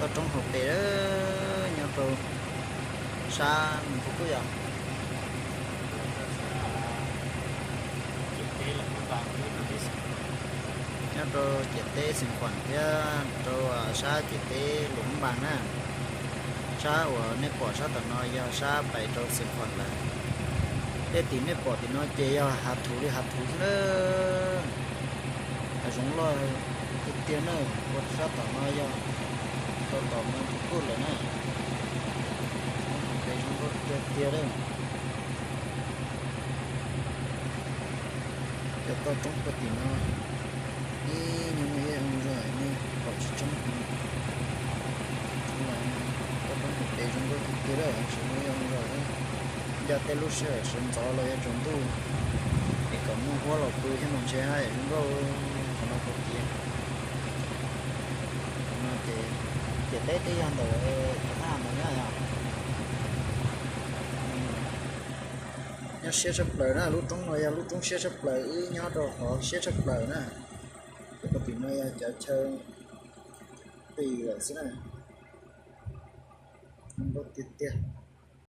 Toj roob hauv pes nyob rau sab Nws Phu Kuj yog nyob rau ciam teb Xeev Khuam thiab rau sab ciam teb Lus Npas na. Sab uas nej pom sab tom no yog sab pais rau Xeev Khuam lawm. Tej tim nej pom tim no ces yog hav thuv li hav thuv xwb na. Hav zoov loj tiag tiag na, ua sab tom no yog rau tom Nws Phu Kuj lawm na. Pes zoo nkauj tiag tiag li. Cov toj roob puag tim no ib nyuag muaj ib zoo zog nej pom tsis tshoob. Toj roob hauv pes zoo nkauj tiag tiag lawm, tsis muaj ib zoo zog. Nco tej lub sij hawm sawv ntxov los yog tsaus ntuj es kom muaj huab los pw thiab mas ntshe haj yam zoo nkauj. Qhov no puag tim no ces ciam teb twb yog ntawm thab ham ntawd nyob yog nyob siab tshaj plaws na. Lub roob no yog lub roob siab tshaj plaws, wb nyob rau qhov siab tshaj plaws na. Ces puag tim no yog cov chaw qis lawm xwb na. Zoo nkauj tiag tiag.